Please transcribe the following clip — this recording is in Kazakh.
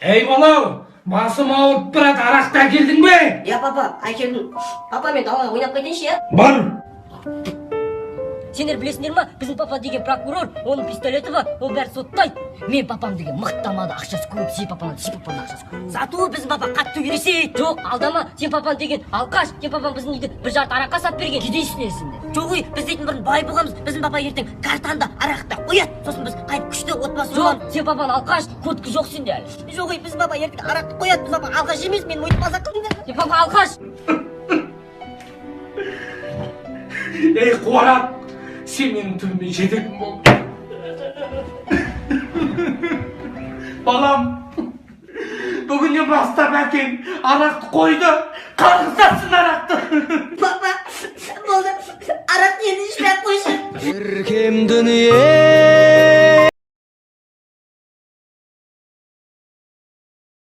Ей, балау, басым ауырып барады, арақты әкелдің бе? Иә, папа, әкелдім. Папа, мен далаға ойнап қайтайыншы, иә? Бар. Сендер білесіңдер ма, біздің папа деген прокурор, оның пистолеті бар, ол бәрі соттайды. Мен папам деген мықты тамада, ақшасы көп, сен папаң, сен папаның ақшасы көп. Зато біздің папа қатты ересек. Жоқ, алдама, сен папаң деген алқаш, сен папаң біздің үйде бір жарты араққа сатып берген. Кедейсің сендер. Жоқ, ей, біз дейтін бұрын бай болғанбыз. Біздің папа ертең картаны да, арақты да қояды. Сосын біз қайтып күшті отбасы Жоқ, боламыз. сен папаң алқаш, кодка жоқ сенде әлі. Жоқ, ей, біздің папа ертең арақты қояды. Біздің папа алқаш емес, мені өйтіп мазақ қылдыңдар. Сен папа алқаш. Ей, қуарақ, сен менің түбіме жететін болдың. Балам, бүгіннен бастап әкең арақты қойды, қарғысасың арақты. Папа, болды, арақ енді ішпей ақ қойшы. Бір кем дүние.